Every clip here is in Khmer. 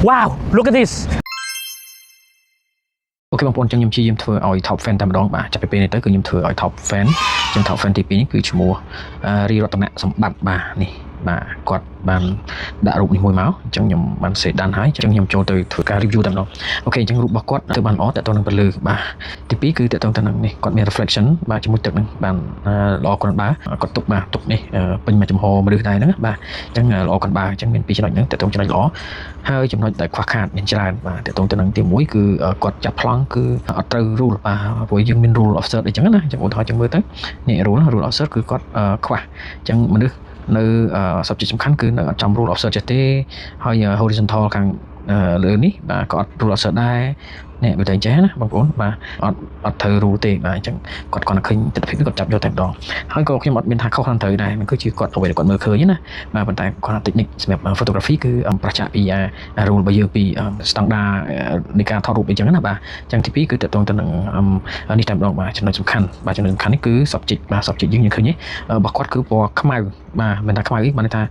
Wow, look at this. OK បងប្អូនអញ្ចឹងខ្ញុំព្យាយាមធ្វើឲ្យ top fan តែម្ដងបាទចាប់ពីពេលនេះទៅគឺខ្ញុំធ្វើឲ្យ top fan អញ្ចឹង top fan ទី2នេះគឺឈ្មោះអឺរីរតនៈសម្បត្តិបាទនេះបាទគាត់បានដាក់រូបនេះមួយមកអញ្ចឹងខ្ញុំបានសេដានហើយអញ្ចឹងខ្ញុំចូលទៅធ្វើការ review តែម្ដង OK អញ្ចឹងរូបរបស់គាត់ធ្វើបានល្អតទៅនឹងពន្លឺបាទទី2គឺតទៅទៅនឹងនេះគាត់មាន reflection បាទជាមួយទឹកហ្នឹងបានល្អគ្រាន់បើគាត់ទុកបាទទុកនេះពេញមួយចំហមនុស្សដែរហ្នឹងបាទអញ្ចឹងល្អគ្រាន់បើអញ្ចឹងមានពីរចំណុចហ្នឹងតទៅចំណុចល្អហើយចំណុចដែលខ្វះខាតមានច្រើនបាទតទៅទៅនឹងទី1គឺគាត់ចាប់ប្លង់គឺអត់ត្រូវ rule បាទព្រោះយើងមាន rule of third អីចឹងណាអញ្ចឹងឧទាហរណ៍ចឹងមើលទៅនេះ rule of third គឺគាត់ខ្វះអញ្ចឹងមនុស្សនៅ subject សំខាន់គឺនៅអត់ចំ rule of third ចេះទេហើយ horizontal ខាងលើនេះបាទក៏អត់ rule of third ដែរនេះបើតែចេះណាបងប្អូនបាទអត់អត់ត្រូវ rule ទេបាទអញ្ចឹងគាត់គាត់ឃើញទស្សនវិជ្ជាគាត់ចាប់យកតែម្ដងហើយក៏ខ្ញុំអត់មានថាខុសខាងត្រូវដែរมันគឺជាគាត់អ្វីដែលគាត់មើលឃើញណាបាទប៉ុន្តែគាត់ technique សម្រាប់ photography គឺប្រឆាពី rule របស់យើងពី standard នៃការថតរូបអីចឹងណាបាទអញ្ចឹងទី2គឺតកតងទៅនឹងនេះតែម្ដងបាទចំណុចសំខាន់បាទចំណុចសំខាន់នេះគឺ subject បាទ subject យើងយើងឃើញទេរបស់គាត់គឺពណ៌ខ្មៅបាទមិនថាខ្មៅអីបានន័យថា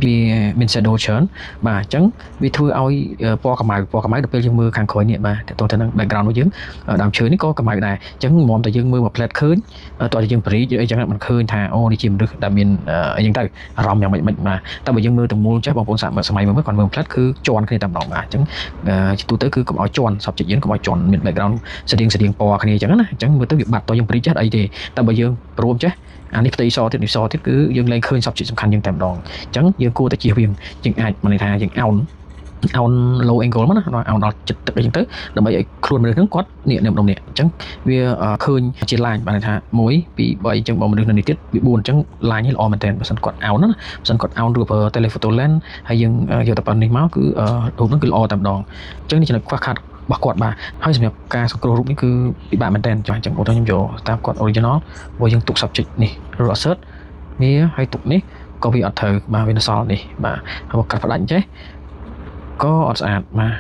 វាមាន shadow ច្រើនបាទអញ្ចឹងវាធ្វើឲ្យពណ៌ខ្មៅពណ៌ខ្មៅដល់ពេលយើងមើលខាងក្រោយនេះបាទតកតងទៅនឹង background របស់យើងដើមឈើនេះក៏ខ្មៅដែរអញ្ចឹងមុំតែយើងមើលមួយផ្លែតឃើញតោះតែយើងបរិយអីចឹងមិនឃើញថាអូនេះជាមនុស្សដែលមានអីចឹងទៅអារម្មណ៍យ៉ាងម៉េចម៉េចបាទតែបើយើងមើលទាំងមូលចេះបងប្អូនសាកសម័យមើលគាត់មើលផ្លែតគឺជាន់គ្នាតែម្ដងបាទអញ្ចឹងជាទូទៅគឺកុំឲ្យជាន់ subject យើងកុំឲ្យជាន់មាន background ស្តៀងស្តៀងពណ៌គ្នាអញ្ចឹងណាអញ្ចឹងមើលទៅវាបាត់តយើងបរិយចេះអីទេតែបើយើងព្រមចេះអានេះផ្ទៃសទៀតនេះសទៀតគឺយើងលែងឃើញ subject សំខាន់យើងតែម្ដងអញ្ចឹងយើងគួរតែជៀសវាងយើងអាចមានន័យថាយើងអោនអោន low angle មកណាអោនដល់ចិត្តទឹកអីចឹងទៅដើម្បីឲ្យខ្លួនមនុស្សហ្នឹងគាត់នេះនៅម្ដុំនេះអញ្ចឹងវាឃើញជា line បានន័យថា1 2 3អញ្ចឹងបើមនុស្សនៅនេះទៀតវា4អញ្ចឹង line នេះល្អមែនតើបើសិនគាត់អោនណាបើសិនគាត់អោនឬប្រើ telephoto lens ហើយយើងយកតែប៉ុណ្្នេះមកគឺរូបហ្នឹងគឺល្អតែម្ដងអញ្ចឹងនេះចំណុចខ្វះខាតរបស់គាត់បាទហើយសម្រាប់ការសង្គ្រោះរូបនេះគឺពិបាកមែនតើចាស់អញ្ចឹងឧទាហរណ៍ខ្ញុំយកតាមគាត់ original ព្រោះយើងទុក subject នេះ rule of third វាហើយទុកនេះក៏វាអត់ត្រូវបាទវានៅសល់នេះបាទហើយបើកាត់ផ្ដាច់អញ្ចេះក៏អត់ស្អាតបាទ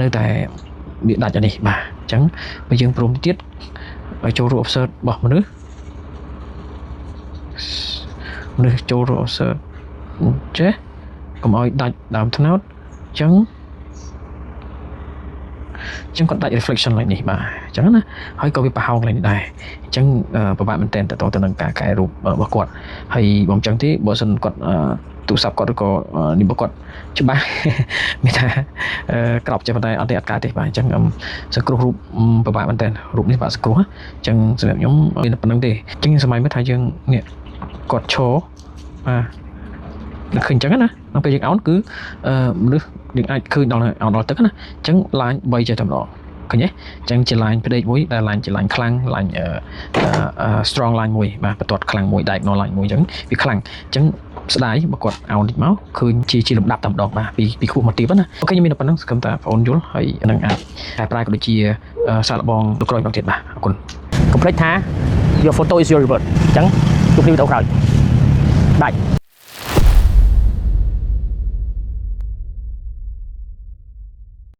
នៅតែវាដាច់អានេះបាទអញ្ចឹងបើយើងព្រមទៀតឲ្យចូលរូប offset របស់មនុស្សមនុស្សចូលរូប offset ចេះកុំឲ្យដាច់ដើមថ្នោតអញ្ចឹងអញ្ចឹងគាត់ដាច់ reflection ឡើងនេះបាទអញ្ចឹងណាហើយក៏វាប្រហោងឡើងនេះដែរអញ្ចឹងពិបាកមែនតើតទៅនឹងការកែរូបរបស់គាត់ហើយបើមិនអញ្ចឹងទេបើសិនគាត់ទូរស័ព្ទគាត់ឬក៏នេះរបស់គាត់ច្បាស់មានថាក្របចេះប៉ុន្តែអត់ទេអត់កើតទេបាទអញ្ចឹងសង្គ្រោះរូបពិបាកមែនតើរូបនេះបាក់សង្គ្រោះអញ្ចឹងសម្រាប់ខ្ញុំមានតែប៉ុណ្្នឹងទេអញ្ចឹងសម័យមើលថាយើងនេះគាត់ឈរបាទនឹកឃើញអញ្ចឹងណាដល់ពេលយើងអោនគឺមនុស្សយើងអាចឃើញដល់អោនដល់ទឹកណាអញ្ចឹង line 3ចេះតែម្ដងឃើញទេអញ្ចឹងជា line ផ្ដេកមួយដែល line ជា line ខ្លាំង line strong line មួយបាទបន្ទាត់ខ្លាំងមួយ diagonal line មួយអញ្ចឹងវាខ្លាំងអញ្ចឹងស្ដាយបើគាត់អោនតិចមកឃើញជាជាលំដាប់តែម្ដងបាទពីពីខ្ពស់មកទាបណាOK ខ្ញុំមានតែប៉ុណ្្នឹងសង្ឃឹមថាបងប្អូនយល់ហើយនឹងអាចកែប្រែក៏ដូចជាសាកល្បងលោកក្រោយម្ដងទៀតបាទអរគុណ កុំភ្លេចថា your photo is your reward អញ្ចឹងជួបគ្នាវីដេអូក្រោយបាយ។